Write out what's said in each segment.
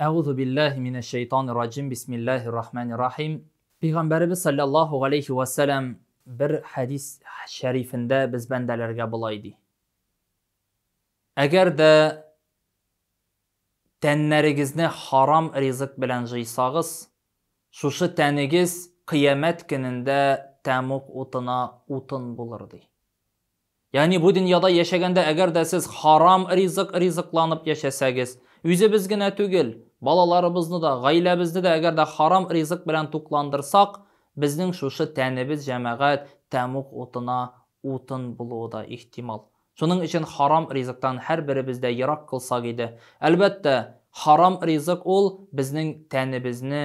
Әгъузу биллаһи минәш шәйтанир раҗим, бисмиллаһир рахманир рахим. Пәйгамбәребез салләллаһу галәйһи вә сәлам бер хәдис шәрифендә без бәндәләргә болай ди. Әгәр дә тәннәрегезне харам ризык белән җыйсагыз, шушы тәнегез кыямәт көнендә тәмуг утына утын булыр, ди. Ягъни бу дөньяда яшәгәндә әгәр дә сез харам ризык ризыкланып яшәсәгез, үзебез генә түгел, балаларыбызны да, гаиләбезне дә әгәр дә харам ризык белән тукландырсак, безнең шушы тәнебез, җәмәгать, тәмуг утына утын булуы да ихтимал. Шуның өчен харам ризыктан һәрберебез дә ерак кылсак иде. Әлбәттә, харам ризык ул безнең тәнебезне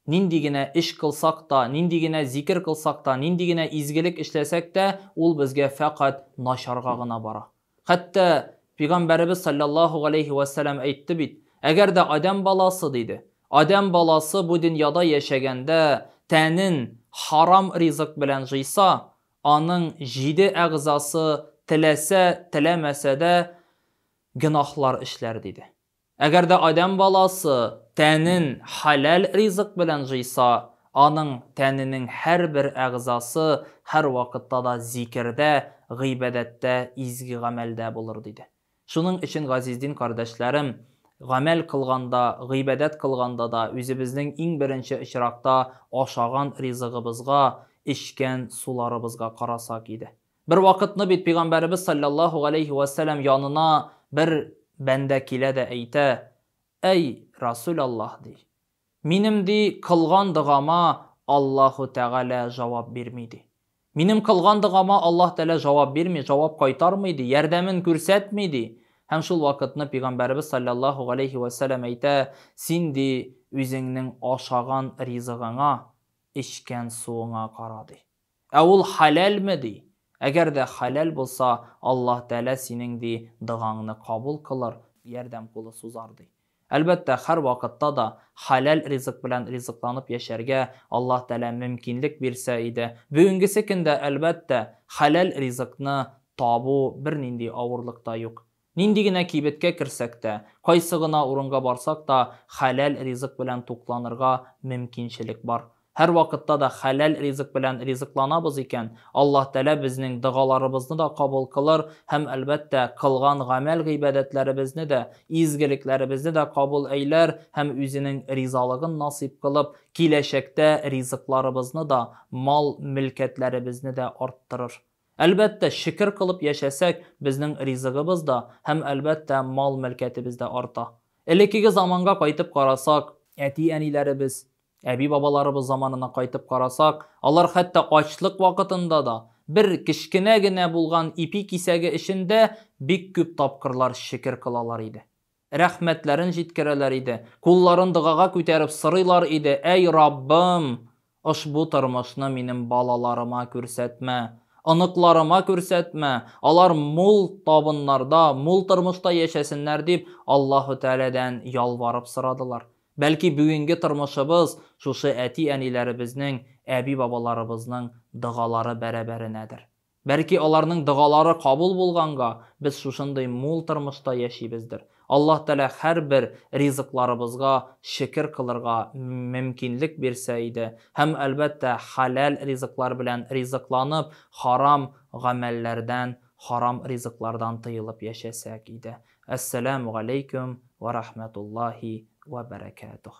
Нинди генә эш кылсак та, нинди генә зикер кылсак та, нинди генә изгелек эшләсәк тә, ул безгә фәкать начарга гына бара. Хәтта Пигамбәребез салләллаһу галәйһи вә сәлам әйтте бит, Әгәр дә адәм баласы, диде, адәм баласы бу дөньяда яшәгәндә тәнен харам ризык белән җыйса, аның җиде әгъзасы теләсә, теләмәсә дә гөнаһлар эшләр, диде. Әгәр дә адәм баласы тәнен хәләл ризык белән җыйса, аның тәненең һәрбер әгъзасы һәрвакытта да зикердә, гыйбадәттә, изге гамәлдә булыр, диде. Шуның өчен, газиз дин кардәшләрем, гамәл кылганда, гыйбадәт кылганда да үзебезнең иң беренче очракта ашаган ризыгыбызга, эчкән суларыбызга карасак иде. Бер вакытны бит пигамбәребез салләллаһу галәйһи вә сәлам янына бер бәндә килә дә әйтә, Әй, Расүл Аллаһ, ди, минем, ди, кылган догама Аллаһу Тәгалә җавап бирми, ди. Минем кылган догама Аллаһ Тәгалә җавап бирми, җавап кайтармый, ди, ярдәмен күрсәтми, ди. Һәм шул вакытны пигамбәребез салләллаһу галәйһи вә сәлам әйтә, Син, ди, үзеңнең ашаган ризыгыңа, эчкән суыңа кара, ди. Ә ул хәләлме, ди? Әгәр дә хәләл булса, Аллаһ Тәгалә синең, ди, догаңны кабул кылыр, ярдәм кулы сузар, ди. Әлбәттә, һәрвакытта да хәләл ризык белән ризыкланып яшәргә Аллаһ Тәгалә мөмкинлек бирсә иде. Бүгенгесе көндә, әлбәттә, хәләл ризыкны табу бернинди авырлык та юк. Нинди генә кибеткә керсәк тә, кайсы гына урынга барсак та, хәләл ризык белән тукланырга мөмкинчелек бар. Һәрвакытта да хәләл ризык белән ризыкланабыз икән, Аллаһ Тәгалә безнең догаларыбызны да кабул кылыр һәм, әлбәттә, кылган гамәл-гыйбадәтләребезне дә, изгелекләребезне дә кабул әйләр һәм Үзенең ризалыгын насыйп кылып, киләчәктә ризыкларыбызны да, мал-мөлкәтләребезне дә арттырыр. Әлбәттә, шөкер кылып яшәсәк, безнең ризыгыбыз да һәм, әлбәттә, мал-мөлкәтебез дә арта. Элеккеге заманга кайтып карасак, әти-әниләребез, әби-бабаларыбыз заманына кайтып карасак, алар хәтта ачлык вакытында да, бер кечкенә генә булган ипи кисәге өчен дә бик күп тапкырлар шөкер кылалар иде. Рәхмәтләрен җиткерәләр иде, кулларын догага күтәреп сорыйлар иде, Әй, Раббым, ошбу тормышны минем балаларыма күрсәтмә, оныкларыма күрсәтмә, алар мул табыннарда, мул тормышта яшәсеннәр, дип Аллаһу Тәгаләдән ялварып сорадылар. Бәлки бүгенге тормышыбыз шушы әти-әниләребезнең, әби-бабаларыбызның догалары бәрабәренәдер. Бәлки аларның догалары кабул булганга, без шушындый мул тормышта яшибездер. Аллаһ Тәгалә һәрбер ризыкларыбызга шөкер кылырга мөмкинлек бирсә иде һәм, әлбәттә, хәләл ризыклар белән ризыкланып, харам гамәлләрдән, харам ризыклардан тыелып яшәсәк иде. Әссәләмү галәйкүм вә рахмәтуллаһи вә бәрәкәтүһ.